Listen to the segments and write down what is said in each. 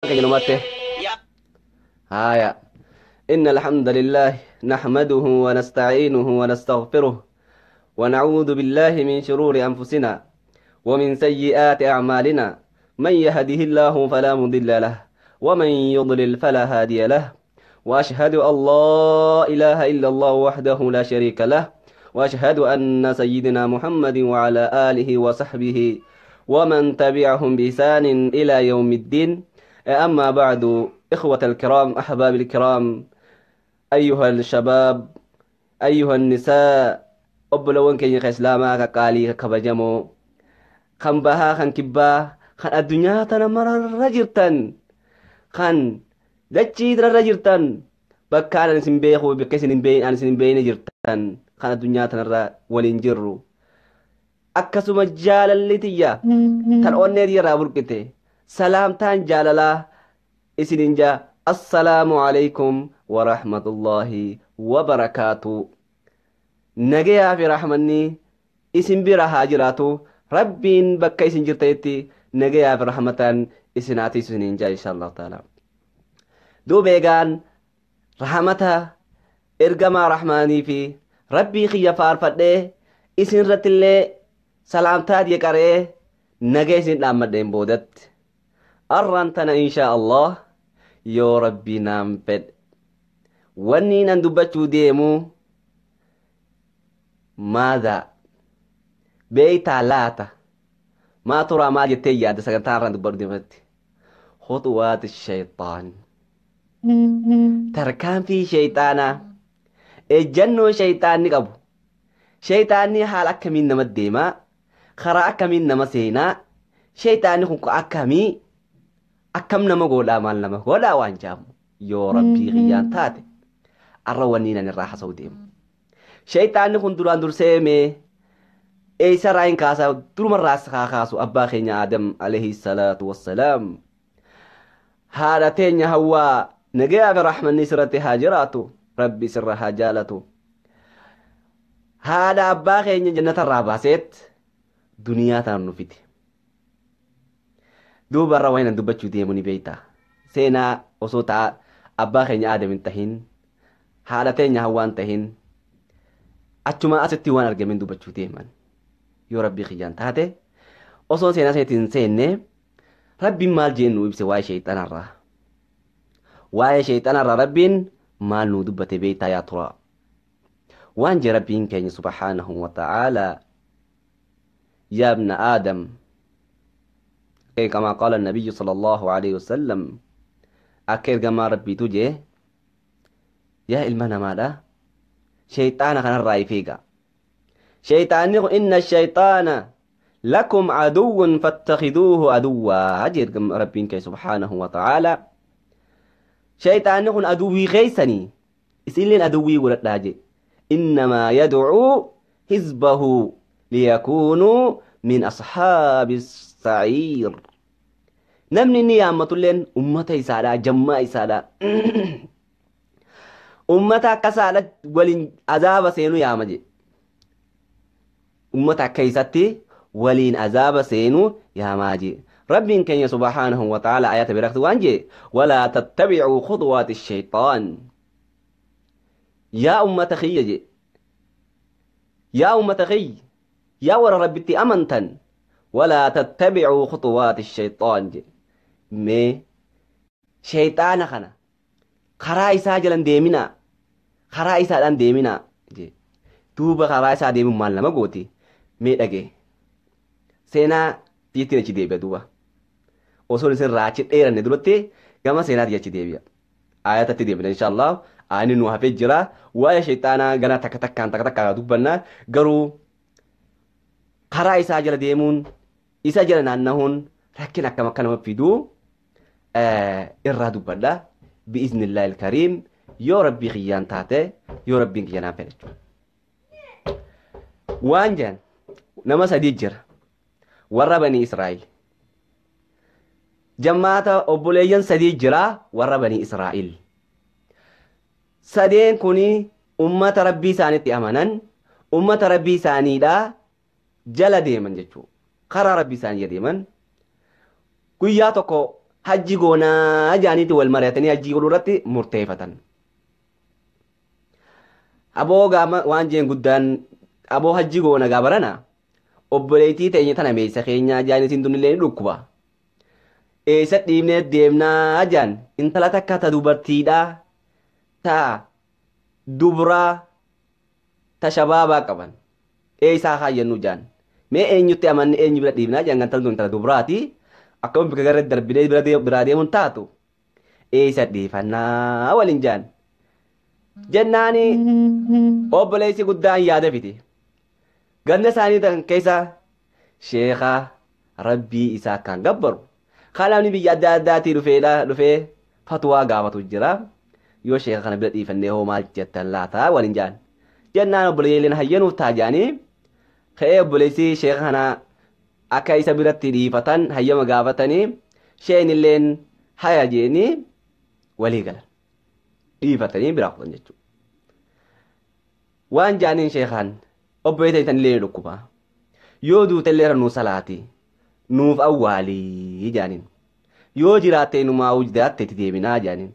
Keenya هايا إن الحمد لله نحمده ونستعينه ونستغفره ونعوذ بالله من شرور أنفسنا ومن سيئات أعمالنا، من يهده الله فلا مضل له ومن يضلل فلا هادي له، وأشهد أن لا إله إلا الله وحده لا شريك له، وأشهد أن سيدنا محمد وعلى آله وصحبه ومن تبعهم بإحسان إلى يوم الدين. أما بعد، إخوة الكرام، أحباب الكرام، أيها الشباب، أيها النساء، obboleewwan keenya ka islaamaa ka qaalii ka kabajamoo kan bahaa kan kibbaa kan addunyaa tana mararra jirtan kan dachii tanarra jirtan bakka ani isin beeku bakka isin hin beekne ani isin hin beekne jirtan kan addunyaa tanarra waliin jirru, akkasuma jaalalli tiyya tan onnee irraa burqite salaamtaan jaalalaa isinin jaa, assalaamu alaykum warahmatullaahi wabarakaatu. Nagayaa fi rahmanni isin bira haa jiraatu. Rabbiin bakka isin jirtanitti nagayaa fi rahmatan isin haa tiisu isiniin jaa, insha allahu taala. Duuba eegaan rahmata ergamaa rahmaanii fi rabbii kiyya faarfadhee isin irratti illee salaamtaa diye qaree nagaa isin dhaammadheen boodatti, arraan tana insha allah yoo rabbii naan fedhe wanni nan dubbachuu deemu maadha beeytaa laata maa turaa maal jettee yaadda? Sagantaa irraan dubbadhu deematti khuxuwaati shayxaan, tarkaanfii shayxaanaa, ejjannoo shayxaanni qabu, shayxaanni haala akkamiin nama deemaa, karaa akkamiin nama seenaa, shayxaanni kun akkamii akkam nama godhaa, maal nama godhaa waan jaamu yoo rabbii kiyyaan taate arra wanni nan irraa hasa'u deemu. Shayxaanni kun duraan dursee mee eessarraa hin kaasaa? Durumarraa haa kaasu, abbaa keenya Aadam alayhi salaatu wassalaam, haadha teenya Hawwaa, nagayaa fi rahmanni sirratti haa jiraatu, rabbi sirra haa jaalatu. Haadha abbaa keenya jannatarraa baaseet duniyaa tana nu fide. Duuba irra waan dubbachuu deemu ni beeyta. Seenaa osoo ta'a abbaa keenya Aadam hin tahin, haadha teenya Hawwaan tahin, achuma asitti waan argamen dubbachuu deeman yoo rabbii kiyyaan taate. Osoo seenaa sanitti hin seenne, rabbiin maal jeen nu ibse waa'ee sheexanarraa? Waa'ee sheexanarraa rabbiin maal nu dubbate beeytaa yaa tura? Waan jee rabbiin keenya subhaanahu wa ta'aalaa, yaa ibna aadam, كما قال النبي صلى الله عليه وسلم, akka ergamaa rabbiitu jee, yaa ilma namaadha, shayxaana kanarraa if eega. Shayxaanni kun inna shayxaana lakum aduwwun fattakhiduuhu aduwwaa jee rabbiin kee subhaanahu wa ta'aalaa. Shayxaanni kun aduwwii keeysanii, isinilleen aduwwii godhadhaa jee. Innamaa yadcuu hizbahu liyakuunuu min ashaabi saciir. Namni inni yaammatulleen ummata isaadha, jammaa isaadha, ummata akka isaadha waliin azaaba seenu yaama je. Ummata akka isatti waliin azaaba seenu yaamaa je. Rabbiin keenya subhaanahu wa ta'ala ayata biratti waan jee, walaa tattabicuu khuxuwaati shayxaan. Yaa ummata kiyya je, yaa ummata kiyya, yaa warra rabbitti amantan, walaa tattabicuu khuxuwaati shayxaan je. Mee shayxaana kana karaa isaa jalan deeminaa, karaa isaadhaan deeminaa je. Duuba karaa isaa deemuun maal nama gooti? Mee dhagee seenaa tiitiin achi deebi'a. Duuba osoo isin raachi dheeranne duratti gama seenaatti achi deebi'a, ayatatti deebina inshallah. Ani nu hafee jira waa'ee shayxaanaa gana takka takkaan takka takkaan dubbanna. Garuu karaa isaa jala deemuun, isa jala naannahuun rakkina akkam akka nama fiduu irraa dubbadha bi'iznillaahi ilkariim, yoo rabbii kiyyaan taate, yoo rabbiin kiyya naan fedhe jechuudha. Waan jedhan, nama sadii jira warra banii Israa'el. Jammaata obboleeyyan sadii jira warra banii Israa'el. Sadeen kuni ummata rabbii isaanitti amanan, ummata rabbii isaaniidha jala deeman jechuudha. Karaa rabbii isaanii deeman. Guyyaa tokko Hajji goonaa jaaniiti wal mari'atanii hajjii godhuu irratti murteeffatan. Aboo gaama waan jeen guddaan aboo hajji goona gaa barana obboleettii teenya tana meessa keenyaa jaaniitiin tunillee ni dhukkuba. Eessa dhiibnee deemnaa jaan intala takka ta dubartiidhaa ta dubraa ta shabaabaa qaban eessaa kaayyannu jaan mee eenyutti amanne eenyu bira dhiibnaa jaan kan tun intala dubraati akkuma bika garee darbinee biraa deemuun taatu eessa dhiifannaa waliin jaan jennaani obboleessi guddaan yaada fite ganna isaanii tan keessa sheekaa rabbii isaa kan gabbaru kan biyya adda addaatii dhufee fatwaa gaafatu jira yoo sheeka kana bira dhiifannee hoo maal jettan laata waliin jaan jennaan obboleeyyiin hayyanuuf taa jaanii ka'ee obboleessi sheeka kana akka isa biratti dhiifatan hayyama gaafatanii sheenilleen haya jeenii walii galan dhiifatanii biraa kutan jechuudha. Waan jaaniin sheekaan obboleessa illee dhukkuba yoo duutellee nuu salaati nuuf awwaalii jaaniin yoo jiraatte numaa jiraatte itti deebinaa jaaniin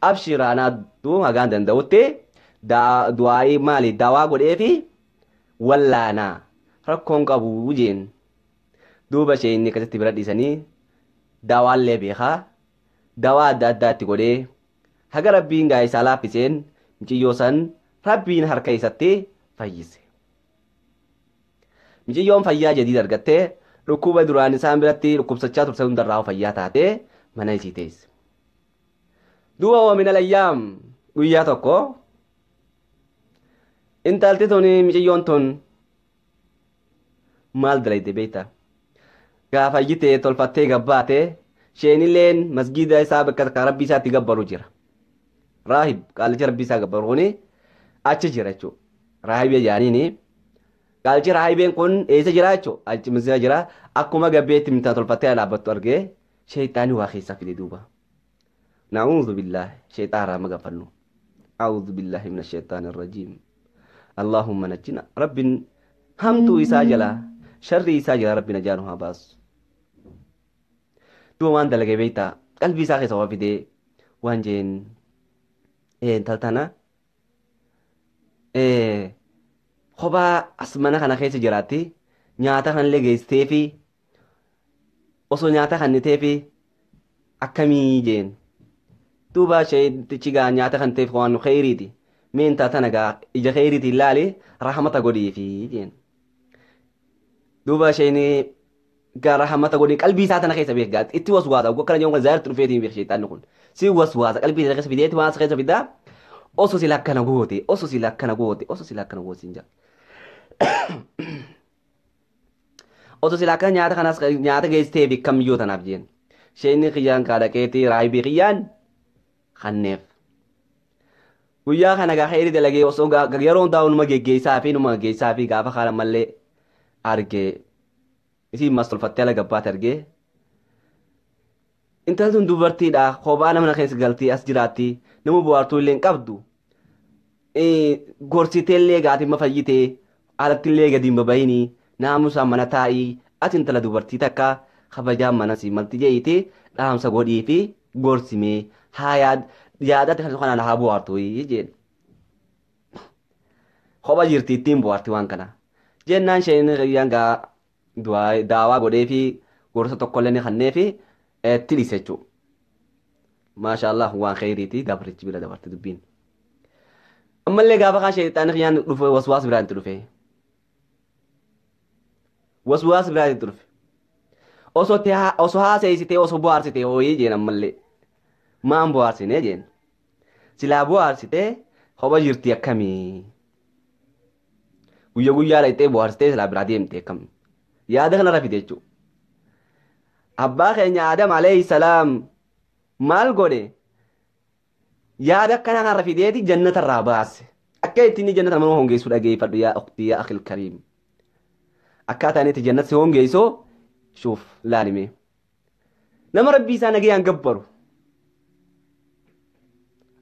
abshiraanaa du'u hagaan danda'utti du'aayii maali daawaa godheefi wallaanaa rakkoon qabu jeen duuba isheen akkasitti bira dhiisanii daawaallee beekaa daawaa adda addaatti godhee haga rabbiin gaa isaa laaffiseen muciyyoo san rabbiin harka isatti fayyise. Muciyyoon fayyaa jadiid argattee dhukkuba duraan isaan biratti dhukkubsachaa turte hundarraa fayyaa taatee mana isii teesse. Duuba min alayyaam guyyaa tokko intalti tun muciyyoon tun maal dalayte beektaa? Gaafa iyyitee tolfattee gabbaate sheenilleen masgiida isaa bakka rabbii isaatti gabbaru jira. Raahib qaalicha rabbii isaa gabbaru kuni achi jira jechuudha. Raahibee jaaniini qaalichi raahibeen kun eessa jira jechuudha? Achi masgiida jira. Akkuma gabbeetti mintaa tolfattee dhaabbattu argee sheexaanii waa keessaa fide duuba. Na'uudhu billaahi sheexaan irraa magafannu. A'uudhu billaahi mina sheexaani rajiim. Allaahumma najjina. Rabbiin hamtuu isaa jalaa sharrii isaa jalaa rabbi najaa nu haa baasu. Duuba waan dalagee beektaa qalbii isaa keessa waa fidee waan jeen intal tana kophaa as mana kana keessa jiraatti nyaata kanallee geessitee fi osoo nyaata kannitee fi akkamii jeen duuba sheetichi gaa nyaata kan ta'eef waan kheyriiti mee intal tana gaa ija kheyriiti ilaali rahmata godhiifi jeen duuba isheen gaa rahmata godhii qalbii isaa tana keessa beek gaa itti waswaasa akkana jedhamu kan zaayirti dhufeetiin beek sheexaanni kun si waswaasa qalbii isaa keessa fideeti waan isa keessa fidaa osoo sila akkana goote osoo sila akkana goote osoo sila akkana goote siin jedha. Osoo sila akkana nyaata kanas nyaata geessitee fi kamiyyoo tanaaf jeen isheen kiyyaan kaadhaqeetii raayibii kiyyaan kanneef. Guyyaa kana gaa kheyrii dalagee osoo yeroo hundaa numa geggeessaa fi numa geggeessaa fi gaafa kana mallee argee isiin mas tolfattee ala gabbaate argee intalli tun dubartiidha kophaa nama keessa galtii as jiraatti nama bohaartuu illee hin qabdu gorsitee illee gaatii ma fayyitee alatti illee gadi hin babayinii naamusaan mana taa'ii ati intala dubartii takka kabajaan mana si malti jeeyite dhaamsa godhii fi gorsimee haa yaadatti kan kanaan haa bohaartu jeen kopha jirti ittiin bohaarti waan kana jennaan isheen kiyyaan gaa daawaa godhee fi gorsa tokkollee ni kannee fi itti dhiise jechuudha. Maashaallah waan kheyriiti gabrichi bira dabarte dubbiin. Ammallee gaafa kaan sheexaanni kiyyaan dhufe waswaas biraan itti dhufe. Waswaas biraan itti dhufe. Osoo haaseessitee osoo bohaarsitee hooyii jeen ammallee. Maan bohaarsinee jeen. Silaa bohaarsitee kopha jirti akkamii? Guyyaa guyyaa dhaqxee bohaarsitee silaa biraa deemte akkam? Yaada kanarra fide jechuudha. Abbaa keenya Adam alayhi salaam maal godhe? Yaada akkana kanarra fideeti jannatarraa baase. Akka ittiin jannata nama hongeessu dhageeffadhu yaa ukhtii yaa akhil kariim. Akkaataa inni itti jannata si hongeessu shuuf laalime. Nama rabbii isaa nagayaan gabbaru.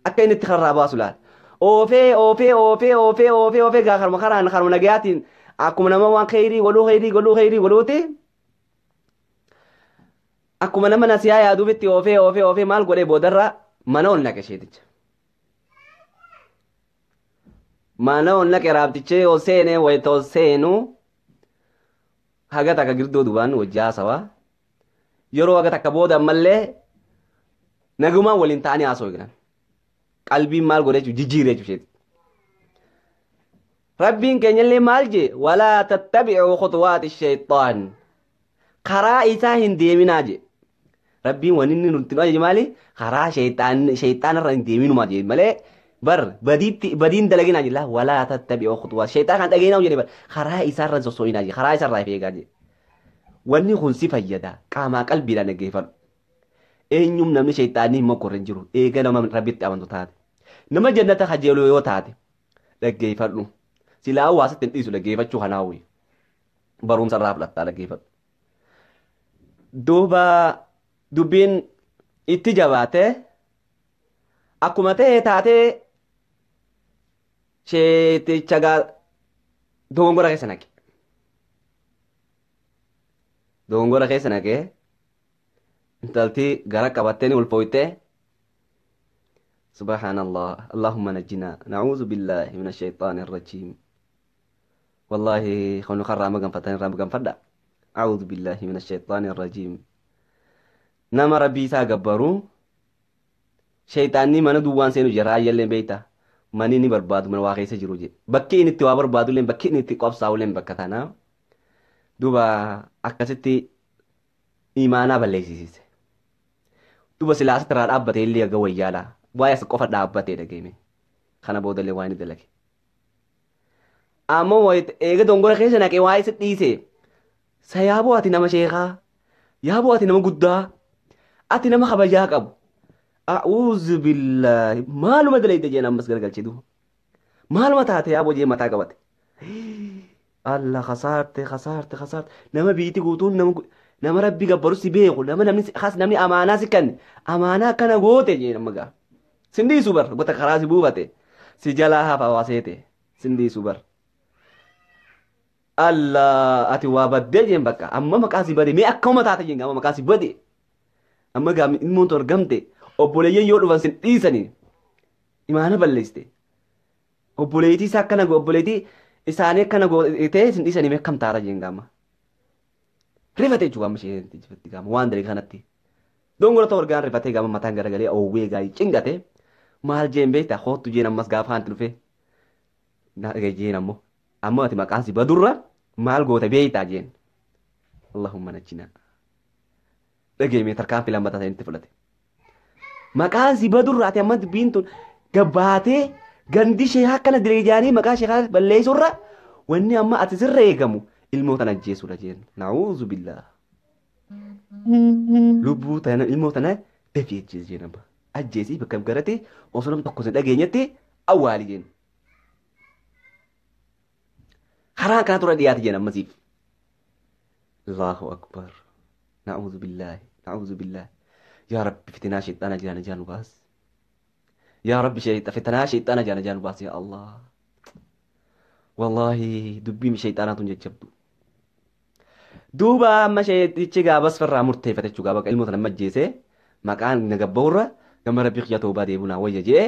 Akka inni itti karraa baasu laal. Oofee oofee oofee oofee oofee oofee gaa karuma karaan karuma nagayaatiin akkuma nama waan kheyrii godhuu kheyrii godhuu kheyrii godhuuti. Akkuma nama nasiyaa yaaduufitti oofee oofee oofee maal godhee boodarra mana ol naqe sheeticha. Mana ol naqe raabtichee ol seenee wayita ol seenuu haga takka girdoo dubaan wajji haasawaa. Yeroo haga takka booda ammallee nagumaan waliin ta'anii haasa'u eegalan. Qalbiin maal godhe jechuudha jijjiiree jechuudha. Rabbiin keenyallee maal jee walaa tattabi'uu khutuwaati shayxaan karaa isaa hin deeminaa jee. Rabbiin wanni inni nutti nu ajaje maali? Karaa shayxaanarra hin deeminuma jee malee bar badiitti badiin dalaginaa jee walaa tattabi'uu khutuwaati shayxaan kan dhageenaa jee bar karaa isaarra soso'inaa jee karaa isaarraa eegaa jee. Wanni kun si fayyada qaamaa qalbiidhaan dhaggeeffadhu. Eenyum namni shayxaanii hin mokkorre hin jiru eega nama rabbitti amantu taate. Nama jannata kajeelu yoo taate dhaggeeffadhu. Silaa hawaasatti hin dhiisu dhaggeeffachuu kanaawwi. Barumsa irraa fudhattaa dhaggeeffadhu. Duuba dubbiin itti jabaate akkuma ta'e taatee sheeticha dogongora keessa naqe. Dogongora keessa naqee intalti gara qabattee ni ulfooytee subhaanallah allahumma najjinaa na'uuzu billaahi mina shayxaani irrajiim. Wallaahi kan irraa maganfatan irraa maganfadha. A'uuzu billaahi mina shayxaani irrajiim. Nama rabbii isaa gabbaru shayxaanni mana duwwaan seenu jira raayyallee beekta. Manni ni barbaadu mana waa keessa jiru jedhe. Bakki inni itti waa barbaadu illee bakki inni itti qabsaa'u illee bakka tana. Duuba akkasitti imaanaa balleessisiise. Duuba silaa asitti irraa dhaabbatee illee aga wayyaadha. Waa'ee as qofa dhaabbatee dhageeme. Kana booda illee waa inni dalage. Ammoo eega dongora keessa naqee waa isa dhiise. Sa yaaboo ati nama sheekaa. Yaaboo ati nama guddaa. Ati nama kabajaa qabu. A'uuzu billaahi maaluma dalayte jeen ammas garagalchee duuba. Maaluma taate yaaboo jeen mataa qabate. Allah kasaarte kasaarte kasaarte nama biitti guutuun nama rabbi gabbaru si beeku nama namni has namni amaanaa si kenne amaanaa akkana goote jeen amma gaa. Sindiisu bar gota karaa si buufate si jalaa hafa waaseete sindiisu bar. Allah ati waa baddee jeen bakka amma maqaa si bade mee akkuma taate jeen amma maqaa si bade amma gaa ilmoon tun argamte obboleeyyan yoo dhufan sin dhiisanii imaana balleessite obboleettii isaa akkana obboleettii isaanii akkana gootee sin dhiisanii mee akkam taara jeen gaama. Rifate jechuudha amma isheen itti gaama waan dalage kanatti. Dongora ta'u argaan rifatee gaama mataan garagalee oowwee gaayii cingate maal jeen beektaa hoottu jeen ammas gaafa hanti dhufe na dhagaye jeen ammoo amma ati maqaan si badurra maal goota beektaa jeen. Allahumma najjinaa. Dhageemee tarkaanfii lammataa ta'e fudhate. Maqaan si badurra ati amma dubbiin tun gabbaatee gandi ishee akkana direejaanii maqaa ishee balleessurra wanni amma ati sirra eegamu ilmoo tana ajjeesuudha jeen. Na'uuzu billaah. Lubbuu tana ilmoo tana dafii ajjeesi jeen amma. Ajjeesii bakka garatti osoo namni tokko sin dhageenyetti awwaali jeen. Karaan kana tura dhiyaate jeen ammasiif. Allahu akbar. Na'uuzu billaahi. Na'uuzu billaahi. Yaa Rabbi fitinaa shayxaana jiraan ijaan nu baas. Yaa Rabbi fitinaa shayxaana jiraan ijaan nu baas yaa Allah. Wallaahi dubbiin shayxaanaa tun jajjabdu. Duuba amma shayxichi gaabas firraa murteeffate jechuudha bakka ilmoo tana majjeese maqaan na gabbaa'urra gama Rabbi kiyya toobaa deebuu naa wayya jee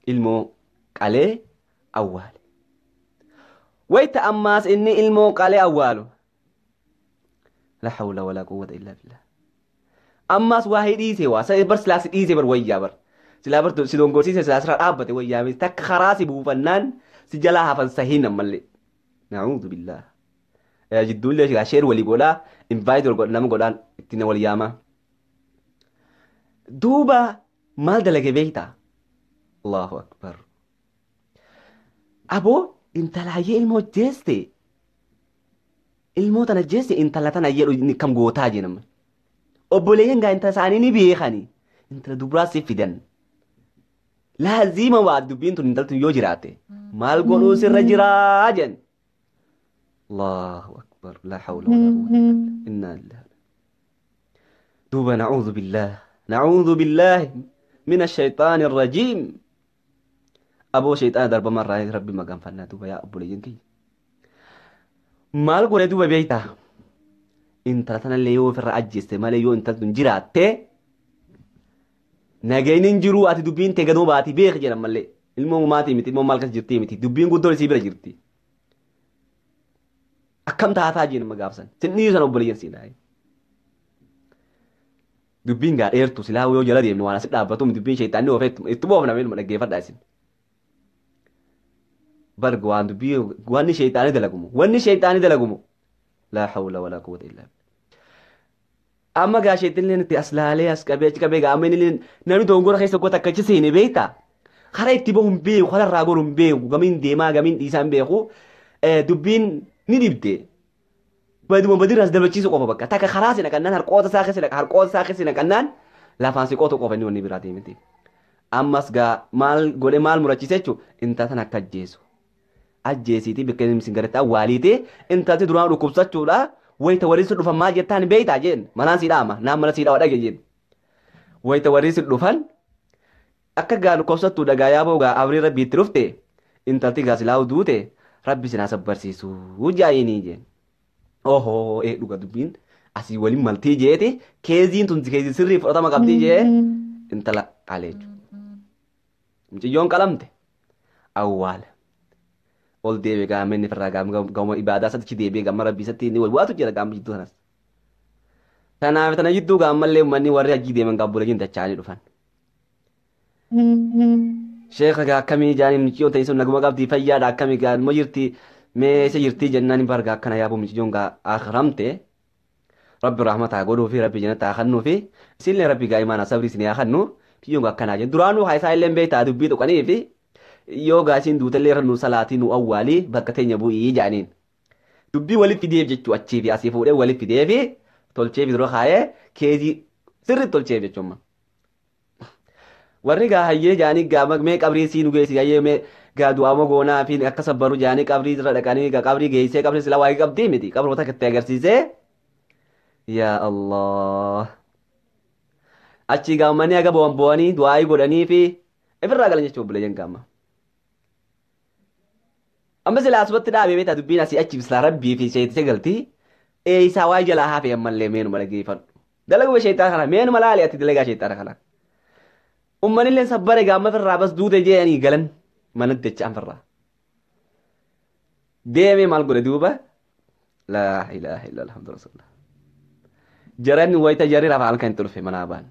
ilmoo qalee awwaale. Wayita ammaas inni ilmoo qalee awwaalu. La hawla walaa quwwata illaa billah. Ammaas waa dhiisee waa bar silaa si dhiisee bar wayyaa bar. Silaa bar si dongorsiise silaa sirraa dhaabbate wayyaa takka karaa si buufannaan si jalaa hafan sahiin ammallee. Na'uudhu billaah. Jidduullee sheer walii godhaa invite wal godha nama godhaan ittiin wal yaamaa. Duuba maal dalage beektaa? Allahu akbar. Aboo intalaayyee ilmoo jeeste ilmoo tana jeeste intala tana jedhu kam gootaa jenama. Obboleeyyan gaa intala isaanii ni beekani. Intala dubaraa si fidan. Laazima waa dubbiin tun intaltun yoo jiraate maal godhuu sirra jiraa jen. Allahu akbar laa hawla walaa quwwata illa billah. Inna lillahi. Duuba na'uudhu billah. Na'uudhu billahi min ash-shaytaani ar-rajiim. Aboo shayxaana darbama irraa rabbi maganfannaa duuba yaa obboleeyyan kiyya. Maal godhe duuba beektaa? Intala tanallee yoo ofirra ajjeeste malee yoo intalli tun jiraatte nageenyi hin jiru ati dubbiin tee gadoo baati beeki jedhan malee. Ilmoo maatii miti ilmoo maal keessa jirtii miti dubbiin guddoon isii bira jirti. Akkam taataa jeen amma gaafsan sin dhiisan obboleeyyan siinaa. Dubbiin gaa dheertu silaa yoo jala deemnu waan asi dhaabbatu dubbiin sheexaanni oofee itti boofna meeluma dhaggeeffadhaa isin. Barga waan dubbii wanni sheexaanii dalagumu wanni sheexaanii dalagumu laa hawla walaa quwwata illaa billah. Amma gaa sheexilleen itti as laalee as qabee achi qabee gaa amma inni namni dongora keessa goota akka achi seene beektaa? Karaa itti bahu hin beeku karaa irraa goru hin beeku gamiin deemaa gamiin dhiisaa hin beeku dubbiin ni dhibde. Baduma badirraas dabachiisu qofa bakka takka karaa si naqannaan harqoota isaa keessa naqa harqoota isaa keessa naqannaan lafaan si qotu qofa inni wanni biraa deemti. Ammas gaa maal godhe maal murachiise jechuun intala tana akka ajjeesu. Ajjeesiitii bakka inni sin garatti awwaaliitee intalti duraan dhukkubsachuudha wayita warri si dhufan maal jettaan beektaa jeen manaan si dhaama naan mana si dhaama dhage jeen. Wayita warri si dhufan akka gaa dhukkubsattuu dhagaa yaaboo gaa abrii rabbii itti dhufte intalti gaa silaa duute rabbi sinaa sabbarsiisuu jaayinii jeen. Ohoo ee dhuga dubbiin asii waliin maltii jeeti keeziin tun keezii sirrii fudhatama qabdii jee intala qalee jechuudha. Mucayyoon qalamte awwaala. Ol deebi'ee gaama inni firraa gaama gaama ibaadaa isaatti deebi'ee gaama rabbii isaatti inni wal waatu jira gaama jidduu sanas. Kanaaf tana jidduu gaammallee uummanni warri hajjii deeman gaabboleeyyiin dacha'anii dhufan. Sheekha gaa akkamii jaanii mucayyoon ta'e sun naguma qabdii fayyaadha akkamii gaa immoo jirti mee isa jirtii jennaan hin bargaa akkana yaabuu mucayyoon gaa akhiramte rabbi rahmata haa godhuu fi rabbi jannata haa kennuu fi isinillee rabbi gaa imaana sabrii isin haa kennu mucayyoon gaa akkanaa jennu duraanuu haa isaa illee beektaa dubbii tuqanii fi yoo gaa isin duutellee irra nu salaatii nu awwaalii bakka teenya bu'ii jedhaniin. Dubbii walitti fideef jechuu achii fi asii fuudhee walitti fideef tolchee fi dura kaayee keezii sirriitti tolcheef jechuudha. Warri gaa hayyee jaanii gaa mee qabrii sii nu geessi hayyee mee gaa du'aama goonaa fi akka sabbaru jaanii qabrii irra dhaqanii gaa qabrii geessee qabrii silaa waa'ee qabdii miti qabroota akka itti agarsiisee yaa Allah. Achii gaa uummanni haga bo'an bo'anii du'aayii godhanii fi ifirraa galan jechuudha obboleeyyan gaama. Amma silaa asumatti dhaabee beektaa dubbiin asii achi silaa rabbii fi sheetisee galti eeysaa waa'ee jalaa hafe ammallee meenuma dhageeffadhu. Dalaguma sheexaana kana meenuma laali ati dalagaa sheexaana kana. Uummanillee sabbare gaama firraa bas duute je'anii galan manatti dacha'an firraa. Deemee maal godhe duuba? Laa ilaaha illa alhamdu rasuulillah. Jaranni wayita jarri lafa halkan itti dhufe manaa ba'an.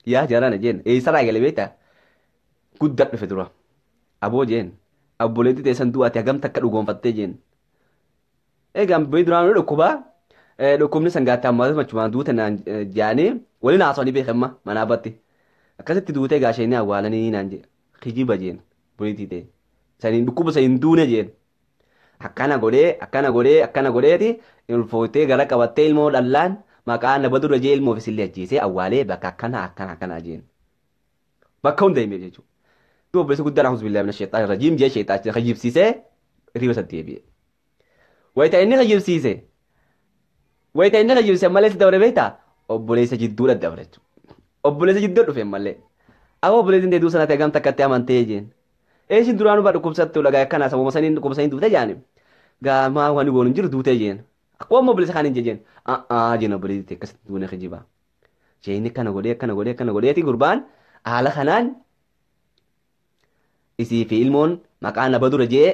Yaa jarana jeen eessarraa gale beektaa? Guddaa dhufe dura. Aboo jeen obboleettii teessan du'aati hagam takka dhugoonfattee jeen. Egaa biyyi duraan dhukkubaa dhukkubni sangaatti ammaa machumaan duute naan jaanii waliin haasawanii beekamma manaa batti. Akkasitti duutee gaasheenii awwaalanii naan jedhe kijiba jeen obboleettii ta'e. Saniin dhukkuba saniin duune jeen. Akkana godhee akkana godhee akkana godheeti ulfooftee gara qabattee ilmoo dhallaan maqaa nama dura jee ilmoo ofiisillee ajjeesee awwaalee bakka akkana akkana akkana jeen. Bakka hunda himeef jechuudha. Duuba obboleessi guddaan a'uuzu billaahi mina sheexaani rajiim jee sheexaachi kijibsiisee hirriba isatti deebi'e. Wayita inni kijibsiise wayita inni kijibsiise malee si dabre beektaa obboleessa jidduudha dabre jechuudha. Obboleessa jidduu dhufe malee. Amma obboleessi deeduu sanatti hagam takkatti amantee jeen. Eeshin duraanuu baa dhukkubsattu lagaa akkana sababa saniin dhukkubsanii duute jaani. Gaamaa waan goonu hin jiru duutee jeen. Akkuma obboleessa kaan hin jeen. A'aa jeen obboleessi akkasitti duune kijiba. Jeenni akkana godhee akkana godhee akkana godheeti gurbaan haala kanaan isii fi ilmoon maqaa nama dura jee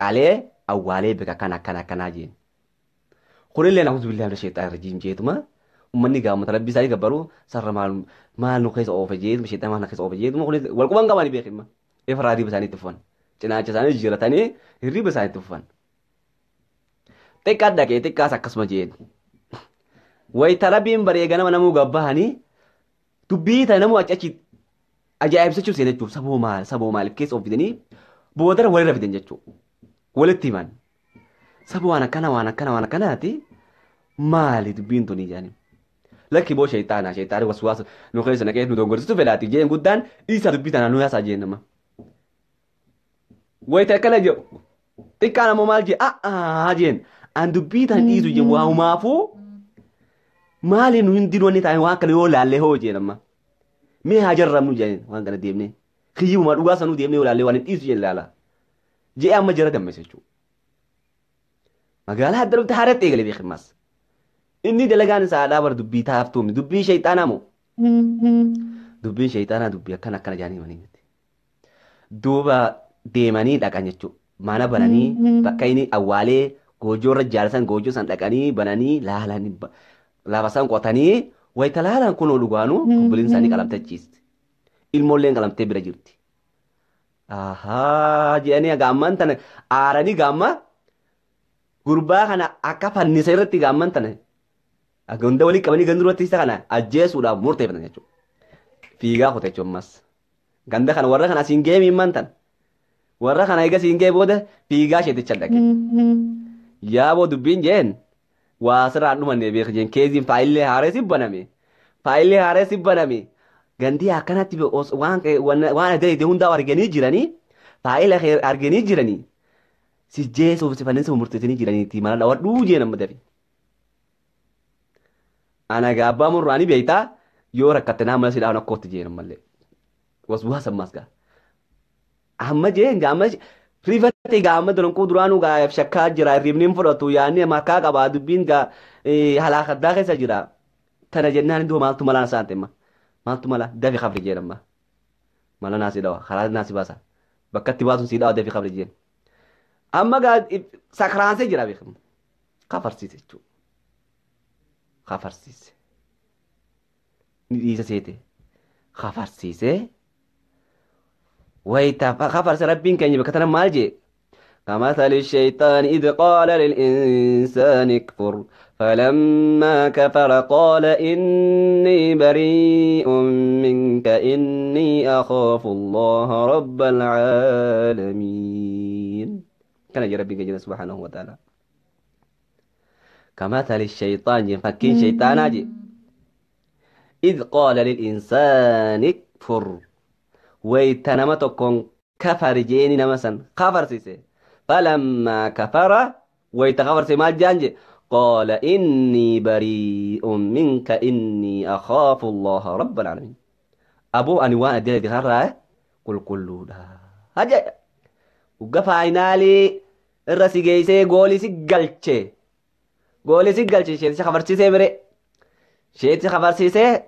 qalee awwaalee bika akkana akkana akkanaa jeen. Kunillee na'uuzu billaahi mina sheexaani rajiim jeetuma uummanni gaamota rabbii isaanii gabbaruu sarara maal maal nu keessa oofe jeetuma sheexaan maal nu keessa oofe jeetuma kunis wal quban qabanii beekima. Ifraa hirriba isaanii itti fufan. Cinaacha isaanii jijjiiratanii hirriba isaanii itti fufan. Xiqqaa dhaqee xiqqaas akkasuma jeen. Wayita rabbiin baree ganama namuu gabbahanii dubbii tana namuu achi achi ajaa'ibsichuu seena jechuuf saboo maal saboo maaliif keessa of fidanii boodara walirra fidan jechuudha. Walitti himan. Saboo waan akkana waan akkana waan akkanaati maali dubbiin tuni jedhanii. Lakki boo sheexaanaa sheexaanii waswaasa nu keessa naqee nu dogongorsitu fedhaati jeen guddaan dhiisaa dubbii tanaa nu yaasaa jeen nama. Wayita akkana jedhu xiqqaan ammoo maal jee a'aa jeen an dubbii tan dhiisu jeen waahumaafuu maali nu hin diinu wanni taane waan kana yoo laallee hoo jeen amma. Mee haa jarramnu jeen waan kana deemnee kiyyuma dhugaa sanuu deemnee yoo laallee waan hin dhiisu jeen laala. Jee amma jara dammeessa jechuudha. Magaalaa adda dhufte haaratti eegale beekimaas. Inni dalagaan isaadhaa bara dubbii taaftuumi. Dubbii shayxaanaa moo? Dubbiin shayxaanaa dubbii akkana akkana jaanii himanii miti. Duuba deemanii dhaqan jechuudha. Mana bananii bakka inni awwaalee goojoo irra jaalasan goojoo san dhaqanii bananii laalanii lafa san qotanii wayita laalan kunoo dhugaanuu obboleen isaanii qalamtee ciisti. Ilmoolleen qalamtee bira jirti. Ahaa jedhanii gaamman tana aaranii gaamma gurbaa kana akka fannisa irratti gaamman tana hunda walii qabanii ganda duratti isa kana ajjeesuudhaaf murteeffatan jechuudha. Fiigaa kute jechuudha ammas. Ganda kana warra kana asiin ga'ee miimman tana. Warra kana eega siin ga'ee booda fiigaa isheeticha dhaqe. Yaaboo dubbiin jeen waa sirraan dhumanne beek jeen keeziin faayillee haareessi baname. Faayillee haareessi baname. Gandii akkanatti waan adda addaa hundaa arganii jiranii faayila arganii jiranii si jeesuuf si fannisuuf murteessanii jiraniiti mana dhawadhuu jeen amma dafi. Ana gaabbaa murraanii beektaa yoo rakkatte naa mana si dhawan akkootti jeen ammallee. Waswaasa ammas gaa. Amma jeen gaama rifatte gaama dolonkuu duraanuu gaa shakkaa jira hirribni hin fudhatu yaadni makaa qabaa dubbiin gaa halaakaddaa keessa jira. Tana jennaan iddoo maaltu malaan isaan ta'e maaltu mala dafi qabri jeen amma. Mala naasii dhawa karaa naasii baasa bakka itti baasuun sii dhawa dafi qabri jeen. Amma gaa sakraansee jira beekamu. Kafarsiise jechuudha. Kafarsiise. Ni dhiisa seete. Kafarsiise. Wayita kafarse rabbiin keenya bakka tana maal jee? كمثل الشيطان إذ قال للإنسان اكفر فلما كفر قال إني بريء منك إني أخاف الله رب العالمين. كان ربي جل سبحانه وتعالى كمثل الشيطان فكين شيطان إذ قال للإنسان اكفر ويتنمتكم كفر جيني نمسا كفر سيسي فلما كفر ويتغفر سيما الجانج قال إني بريء منك إني أخاف الله رب العالمين. أبو أنواع الدين دي خرة قل كل لا هجا وقف عينالي الرسي جيسي قولي سيقلتشي قولي سيقلتشي شيء خبر سيسي بري شيء خبر سيسي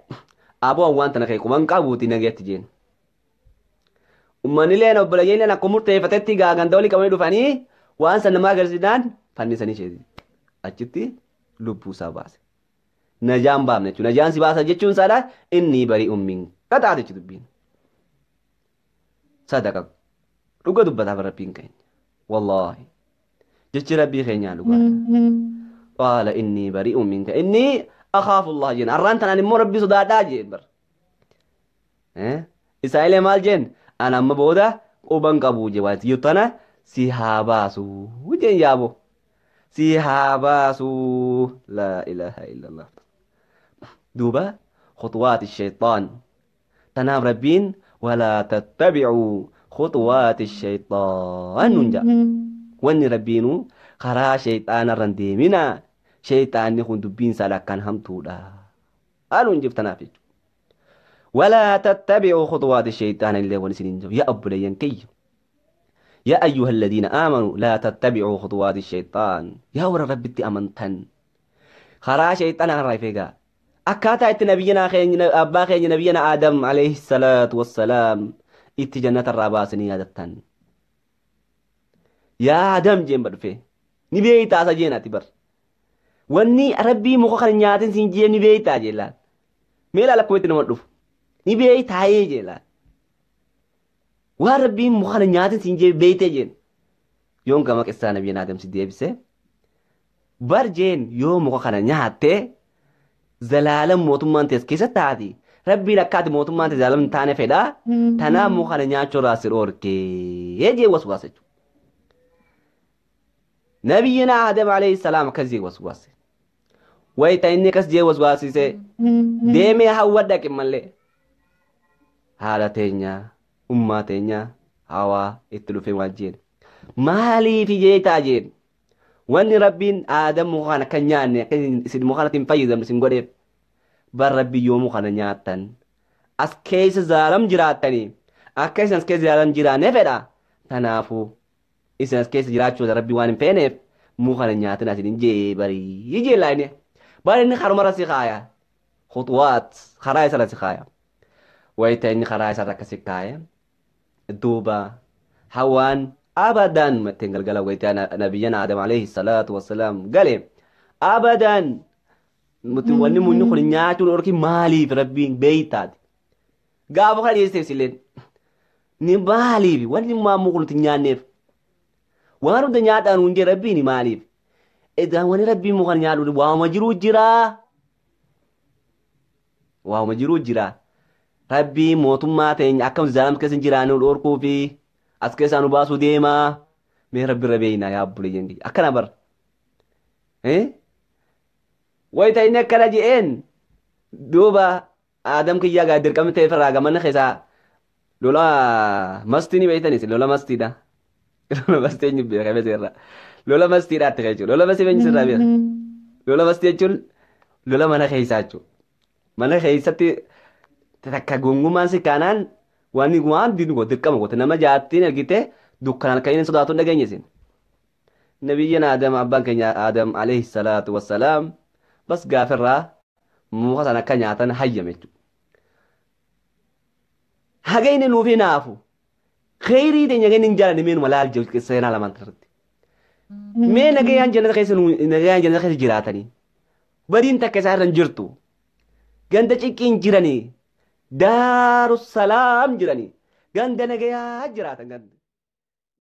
أبو أوان تنخيكم أنقابوتي نجيت جين. Uummanni leen obboleeyyiin leen akkuma murteeffatetti ganda walii qabanii dhufanii waan san namaa agarsiisnaan fannisanii isheeti. Achitti lubbuu isaa baase. Najaan baafne jechuudha. Najaan si baasa jechuun isaadha inni barii ummiin qataate jechuudha dubbiin. Sadaqa dhuga dubbataaf rabbiin keenya. Wallaahi jechi rabbii keenyaa dhugaadha. Qaala inni barii ummiin inni akhaafu Allah jeen. Arraan tanaan immoo rabbii sodaadhaa jeen bar. Isaa'ilee maal jeen? Ana amma booda quban qabu jee waan siyyuu tana si haa baasu jeen yaabo si haa baasu laa ilaaha illallah. Duuba khutuwaati shaytaan tanaaf rabbiin walaa tattabicuu khutuwaati shaytaan nun jedha. Wanni rabbiinuu karaa shayxaanarra hin deeminaa shayxaanni kun dubbiin isaa akkaan hamtuudha anuun jif tanaaf jechuudha. ولا تتبعوا خطوات الشيطان اللي ونسنين يا أبو لينكي يا أيها الذين آمنوا لا تتبعوا خطوات الشيطان يا ور ربتي أمنتن خرا شيطان الرفيقة أكاتا إت نبينا خين أبا خين نبينا آدم عليه الصلاة والسلام إت جنة الرباسني هذا يا آدم جيم برفي نبي تاسا جينا تبر وني ربي مخخ نياتن سنجي نبي تاجيلا ميلا لكويت نمدف نبي تاي جيلا وربي مخخ نياتن سنجي بيت جين يوم كما قصة نبينا آدم سيدي بسه برجين يوم مخخ نياته زلالم موتمان تس كيسة تادي ربي لكات موتمان تزالم تاني فدا تنا مخخ نياتشو راسر أوركي يجي وسواسه نبينا آدم عليه السلام كزي وسواسه ويتا إني كزي وسواسه ديمي هودك مالي هذا تينيا أمة تينيا هوا اتلو في واجين مالي في جيتا جين واني ربين آدم مخانا كنياني سيد مخانا تنفيذ مسين قريب بر ربي يوم مخانا نياتن أسكيس زالم جراتني أكيس أسكيس زالم جراني فدا تنافو إذا كيس جراتشو ربي وان فينيف مو خلنا نياتنا سيدين جي بري يجي لايني Bara inni karumara si kaaya. Khuxwaat karaa isarra si kaaya. Wayita inni karaa isarra akka si kaaya. Duuba hawaan abadan matteen galgala wayita nabiyyan Aadam alayhi salaatu wassalaam gale abadan nuti wanni munni kun nyaachuun orki maaliif rabbiin beeytaati. Gaafa kana dhiyeesseef silleen ni maaliif wanni maamuu kun nuti nyaanneef waan hunda nyaadhaan hundee rabbiin maaliif edaa wanni rabbiin muka nyaadhu waama jiruu jiraa waama jiruu jiraa rabbii mootummaa teenya akkam zaalam keessa hin jiraannu dhorkuu fi as keessaa nu baasuu deemaa mee rabbi irra beeynaa yaa obboleeyyan kiyya akkana bara wayita inni akkana je'een duuba aadam kiyyaa gaa dirqamni ta'e irraa gamanna keessaa lola mastii ni beeytanis lola mastiidha lola mastii eenyu beeka beeseerra lola mastiidha itti jechuudha lola mastii eenyu sirraa beeka lola mastii jechuun lola mana keessaa jechuudha mana keessatti takka gongumaan si kaanaan waan waan diinu goote dirqama goote nama jaattiin argite dukkanaan kan inni sodaatu hin dhageenye isin. Nabiyyiin Aadam abbaan keenya Aadam alayhi salaatu wassalaam bas gaafirraa muka sana akka nyaatan hayyame jechuudha. Haga inni nuuf hinaafu kheyrii teenya inni hin jaalanne meenuma laal jedhu seenaa lamaan irratti. Mee nagayaan jannata keessa nagayaan jannata keessa jiraatanii badiin takka isaa irra hin jirtu ganda cinqiin jiranii daarussalaam jiranii ganda nagayaa jiraatan ganda.